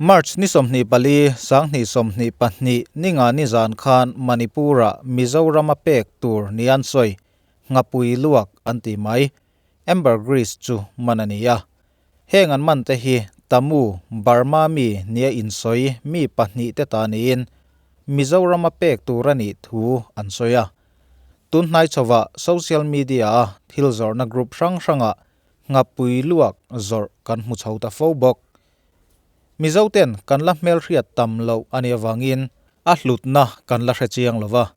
March ni 24, 2022 ninga nizan khan Manipur-ah Mizorama pek tur ni an sawi, Nghapui luak an ti mai. Ambergris chu man a ni a. Heng an man te hi Tamu, Burma mi nia insawi mi pahnihte ta niin Mizorama pek tur a nih thu an sawi a. Tun hnai chhovah social media-a thil zawrhna group hrang hrangah Nghapui luak zawrh kan hmu chho ta fo bawk. Mizoten kan la hmelhriat tam loh a nih avangin a hlutna kan la hre chiang lo va.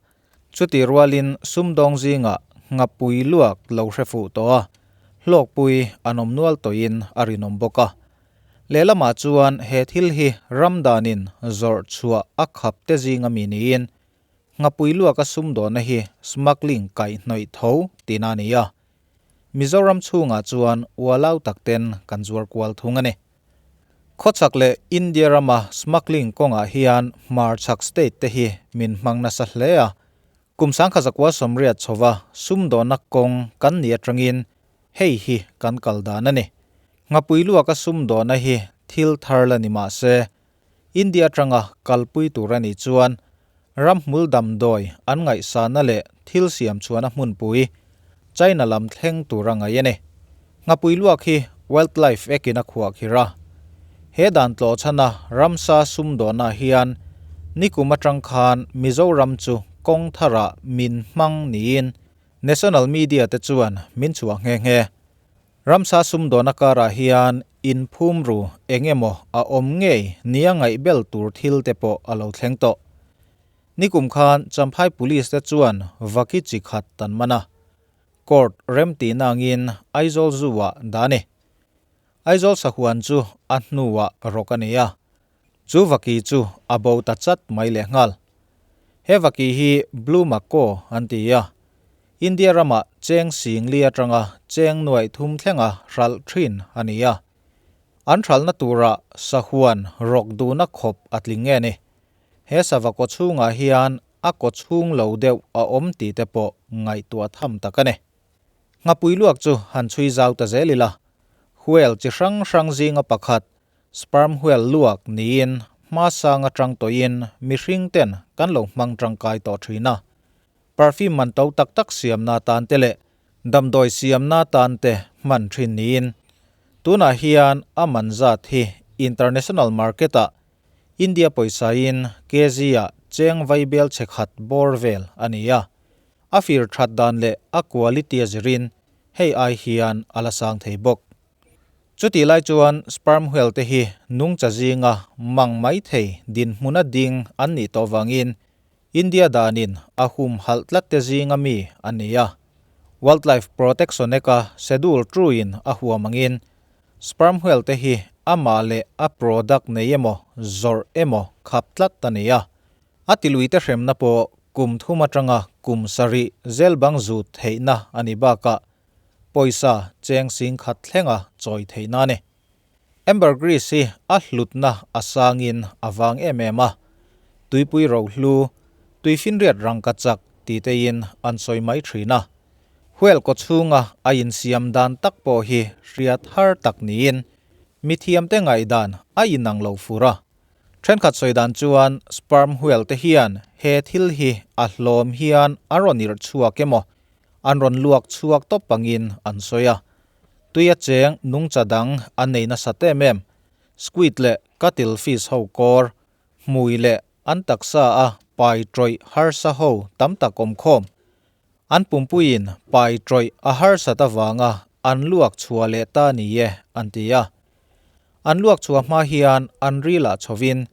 Chutih rualin sumdawng zingah nghapui luak lo hre fuh tawh a, hlawkpui an awm nual tawhin a rinawm bawk a. Lehlamah chuan he thil hi ram danin zawrh chhuah a khap te zinga mi niin nghapui luaka sumdawnna hi smuggling kaihhnawih tho tihna a ni a. Mizoram chhungah chuan ualau tak ten kan zuar kual thung a ni. Khawchhak leh India rama smuggling kawngah hian hmarchhak state te hi min hmang nasa hle a. Kum sangkha zakua sawmriat chhova sumdawnna kawng kan nih atangin hei hi kan kal dan a ni. Nghapui luaka sumdawnna hi thil thar la ni mah se, India atanga kalpui tur a nih chuan ramhmul damdawi an ngaihsana leh thil siam chhuahna hmunpui China lam thleng tur a ngaih a ni. Nghapui luak hi Wildlife Act-in a khuah khir a. He dan tlawh chhana ramsa sumdawnah hian nikum atang khan Mizoram chu kawng tharah min hmang niin National Media te chuan min chhuah nghe nghe. Ramsa sumdawna karah hian inphum ru eng emaw a awm ngei nia ngaihbel tur thil te pawh a lo thleng tawh. Nikum khan Champhai Police te chuan vaki chi khat tan man a. Court remtihna angin Aizawl Zoo-ah dah a ni. Aizawl sahuan chu a hnuah rawk a ni a, chu vaki chu a bo ta chat mai lehnghal. He vaki hi Blue Macaw an ti a, India ramah cheng singli atanga cheng nuaih thum thlenga hralh thin a ni a. An hralhna turah sahuan rawk duhna khawp a tling nge ni. He sava kaw chhungah hian a kaw chhung lo deuh a awm tih te pawh ngaihtuah tham tak a ni. Nghapui luak chu han chhui zau ta zel ila, whale chi hrang hrang zinga pakhat, sperm whale luak niin hma sang atang tawhin mihring ten kan lo hmang tangkai tawh thin a. Perfume man to tak tak siamna tan te leh damdawi siamna tan te hman thin niin tunah hian a man zat hi international market ah India pawisain kg-ah cheng vaibel chhe khat bawr vel a ni a, a fir that dan leh a quality a zirin hei ai hian a la sang thei bawk. Chutih lai chuan sperm whale te hi nungcha zinga mang mai thei dinhmuna ding an nih tawh vangin India danin a humhalh tlat te zinga mi a ni a. Wildlife Protection Act-a Schedule II-in a huam angin Sperm whale te hi amah leh a product nei emaw zawrh emaw khap tlat a ni a. A tilui te hremna pawh kum thum atanga kum sarih zel bang zut theihna a ni bakah pawisa cheng sing khat thlenga chawi theihna a ni. Ambergris hi a hlutna a sangin a vang em em a, tuipui rohlu, tuifinriat rangkachak ti teiin an sawi mai thin a. Whale kaw chhunga a insiam dan tak pawh hi hriat har tak niin mithiamte ngaihdan a inang lo fur a. Thenkhat sawi dan chuan sperm whale te hian he thil hi a hlawm hian a rawn irh chhuak emaw an rawn luak chhuak tawp angin an sawi a. Tuia cheng nungcha dang an nei nasa em em, squid leh cuttlefish ho kawr, hmui leh an taksa a pai tawih harsa ho tam tak awm khawm. An pumpuiin pai tawih a harsat avanga an luak chhuah leh ta ni e an ti a. An luak chhuah hma hian an rilah chhovin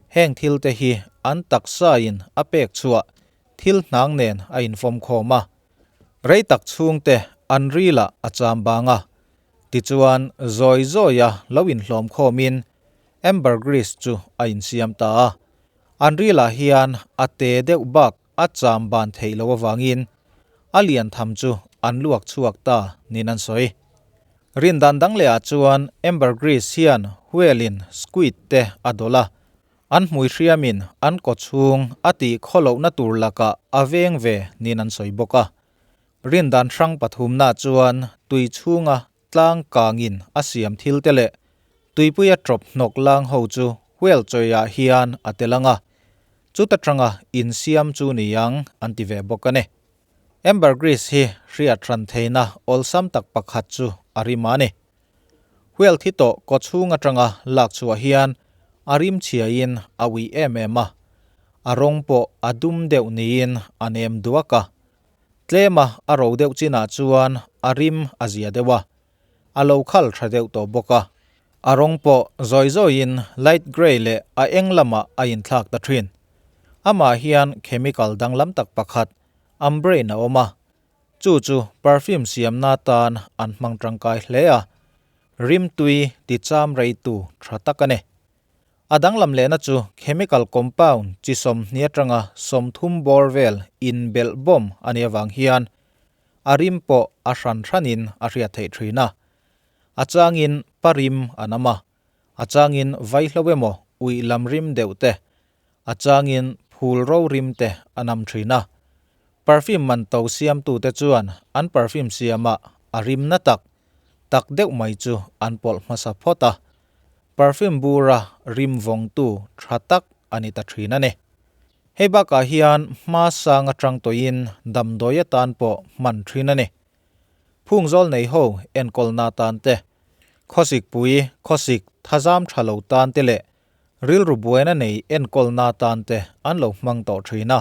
heng thil te hi an taksain a pek chhuah thil hnang nen a infawm khawm a. Rei tak chhungte an rilah a cham bang a. Tichuan zawi zawia lo inhlawm khawmin ambergris chu a insiam ta a. An rilah hian a te deuh bak a cham ban theih loh avangin a lian tham chu an luak chhuak ta niin an sawi. Rindan dang lehah chuan ambergris hian whale-in squid te a dawlh a, an hmui hriamin an kaw chhung a tih khawlohna tur lakah a veng ve niin an sawi bawk a. Rindan hrang pathumna chuan tui chhunga tlang kangin a siam thil te leh tuipuia tawp hnawk lang ho chu Whale chawiah hian a tel ang a, chuta tanga insiam chu ni ang an ti ve bawk a ni. Ambergris hi hriat hran theihna awlsam tak pakhat chu a rim a ni. Whale thi tawh kawchhung atanga lak chhuah hian a rim chhiain a uih em em a, a rawng pawh a dum deuh niin a nem duak a. Tlema a ro deuh chinah chuan a rim a zia deuh a, a lo khal tha deuh tawh bawk a. A rawng pawh zawi zawiin light grey leh a eng lamah a inthlak ta thin. Amah hian chemical danglam tak pakhat, ambrane a awm a. Chu chu perfume siamna tan an hmang tangkai hle a, rimtui ticham reitu tha tak a ni. A danglam lehna chu chemical compound chi 20 atanga 30 bawr vel inbelh bawm a nih avang hian a rim pawh a hran hranin a hriat theih thin a. A changin pa rim a nam a, a changin vaihlo emaw uih lam rim deuh te, a changin phul ro rim te a nam thin a. Perfume man to siamtute chuan an perfume siamah a rim na tak tak deuh mai chu an pawlh hmasa phawt a. Perfume bura rim vawngtu tha tak a ni ta thin a ni. Hei bakah hian hma sang atang tawhin damdawi atan pawh hman thin a ni. Phung zawl nei ho enkawlna tan te, khawsik pui, khawsik thazam tha lo tan te leh rilru buaina nei enkawlna tan te an lo hmang tawh thin a.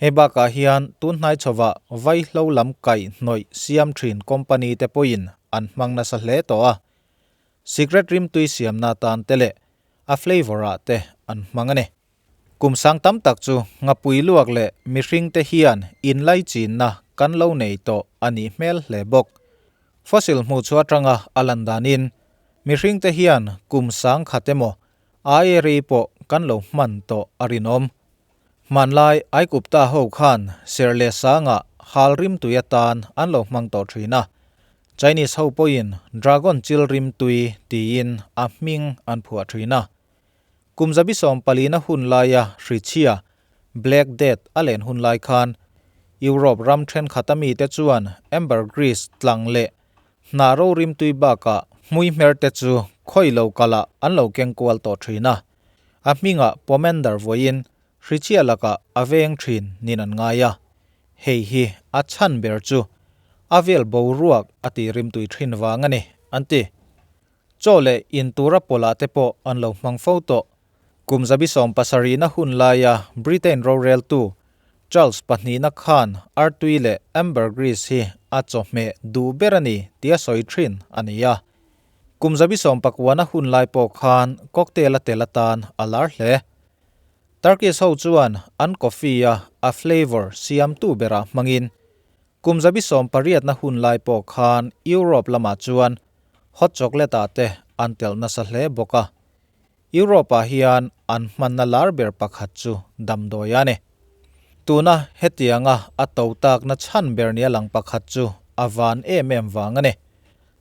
Hei bakah hian tun hnai chhovah vaihlo lam kaih hnawih siam thin company te pawhin an hmang nasa hle tawh a. Sikret rimtui siamna tan te leh a flavour ah te an hmang a ni. Kum sang tam tak chu ngapui luak leh mihring te hian inlaichinna kan lo nei tawh a nih hmel hle bawk. Fossil hmuh chhuah atanga a lan danin mihring te hian kum sang khat emaw aia rei pawh kan lo hman tawh a rinawm. Hmanlai Aikupta ho khan serh leh sangah hal rimtui atan an lo hmang tawh thin a, Chinese ho pawhin Dragon chil rimtui tiin a hming an phuah thin a. Kum zabi 14 na hun laia hrichhia, Black Death, a len hun lai khan Europe ram thenkhat a mite chuan ambergris tlang leh hnah ro rimtui bakah hmui hmer te chu khawi lo kalah an lo keng kual tawh thin a. A hmingah pomander vawiin hrichhia lakah a veng thin nin an ngai a. Hei hi a chhan ber chu a vel boruak a tih rimtui thin vang a ni, an ti. Chaw leh in tura pawlah te pawh an lo hmang fo tawh. Kum zabi 70 na hun laia Britain roreltu Charles pahnihna khan artui leh ambergris hi a chawhmeh duh ber a ni tia sawi thin a ni a. Kum zabi 19 na hun lai pawh khan cocktail a tel atan a lar hle. Turkish ho chuan an coffee a a flavour siamtu berah hmangin kum zabi 18 na hun lai pawh khan Europe lamah chuan hot chocolate ah te an telh nasa hle bawk a. Europe ah hian an hmanna lar ber pakhat chu damdawi a ni. Tuna hetianga a to takna chhan ber nia lang pakhat chu a van em em vang a ni.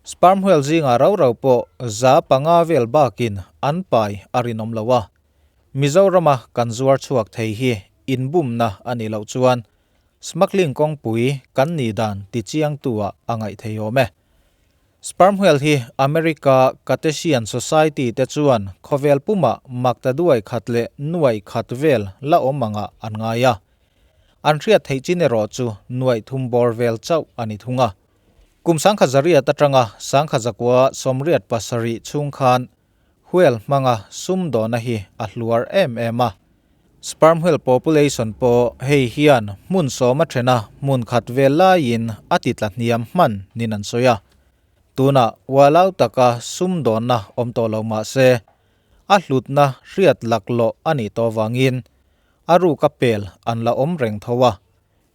Sperm whale zingah rau rau pawh 500 vel bakin an pai a rinawm lo a. Mizorama kan zuar chhuak thei hi inbumna a nih loh chuan smuggling kawngpui kan nih dan tichiangtu-ah a ngaih thei awm e. Sperm whale hi America Cetacean Society te chuan khawvel pumah makta duai khat leh nuai khat vel la awm angah an ngai a. An hriat theih chin erawh chu nuai thum bawr vel chauh a ni thung a. Kum 1800 atanga 1987 chhung khan Whale hmanga sumdawna hi a hluar em em a. Sperm whale population pawh hei hian hmun 10 a then a, hmun khat vel laiin a ti tla hniam hman nin an sawi a. Tunah ualau taka sumdawnna awm tawh lo mah se, a hlutna hriat laklawh a nih tawh vangin a ruka pel an la awm reng tho a.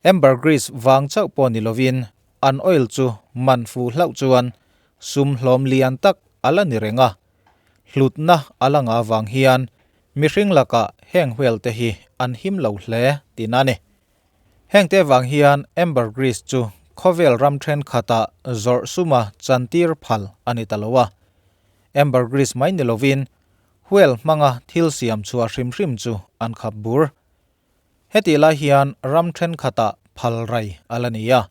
Ambergris vang chauh pawh ni lovin an oil chu man fu hlauh chuan sum hlawm lian tak a la ni reng a, hlutna a la nga vang hian mihring lakah heng whale te hi an him lo hle tihna a ni. Heng te vang hian ambergris chu khawvel ram thenkhatah zawrh suma chantir phal a ni ta lo a. Ambergris mai ni lovin whale hmanga thil siam chhuah hrim hrim chu an khap bur. Hetih lai hian ram thenkhatah phal rai a la ni a.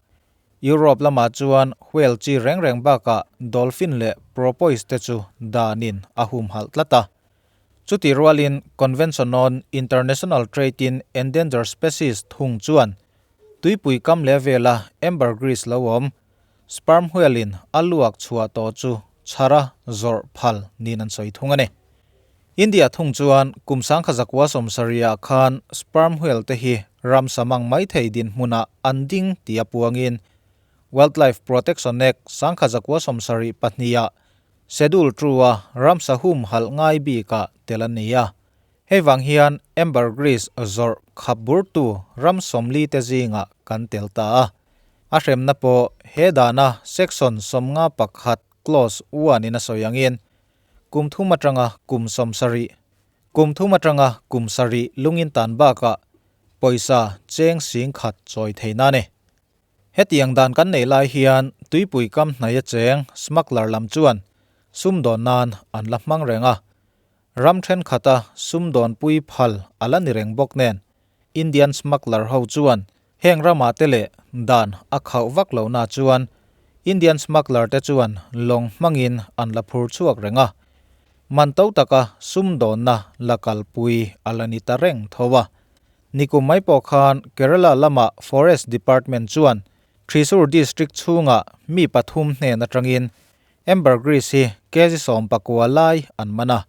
Europe lamah chuan whale chi reng reng bakah dolphin leh porpoise te chu danin a humhalh tlat a. Chutih rualin Convention on International Trade in Endangered Species thung chuan tuipui kam leh vela ambergris lo awm, sperm whale-in a luak chhuah tawh chu chhara zawrh phal niin an sawi thung a ni. India thung chuan kum sangkha zakua sawmsarihah khan sperm whale te hi ramsa mang mai thei dinhmunah an ding tih a puangin Wildlife Protection Act 1972-ah Schedule II-a ramsa humhalh ngai bikah tel a ni a. Hei vang hian ambergris zawrh khap burtu ram 40 te zingah kan tel ta a. A hremna pawh he dana Section 51 Clause 1 in a sawi angin kum thum atanga kum 70, kum thum atanga kum 7 lungin tan bakah pawisa cheng 10,000 chawi theihna a ni. Hetiang dan kan nei lai hian tuipui kam hnaia cheng smuggler lam chuan sumdawn nan an la hmang reng a. Ram thenkhat-a sumdawn pui phal a la ni reng bawk nen Indian smuggler ho chuan heng ramah te leh dan a khauh vak lohna chuan Indian smuggler te chuan lawng hmangin an la phur chhuak reng a. Man to taka sumdawnna la kalpui a la ni ta reng tho a. Nikum mai pawh khan Kerala lama Forest Department chuan Thrissur District chhunga mi pathum hnen atangin ambergris hi kg 19 lai an man a,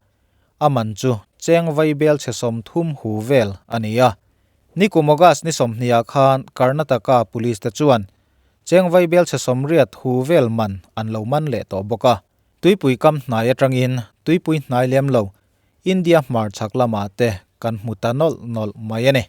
a man chu cheng vaibel chhe 30 hu vel a ni a. Nikum August ni 20 ah khan Karnataka Police te chuan cheng vaibel chhe 80 hu vel man an lo man leh tawh bawk a. Tuipui kam hnai atangin tuipui hnai lem lo India hmar chhak lamah te kan hmu ta nawlh nawlh mai a ni.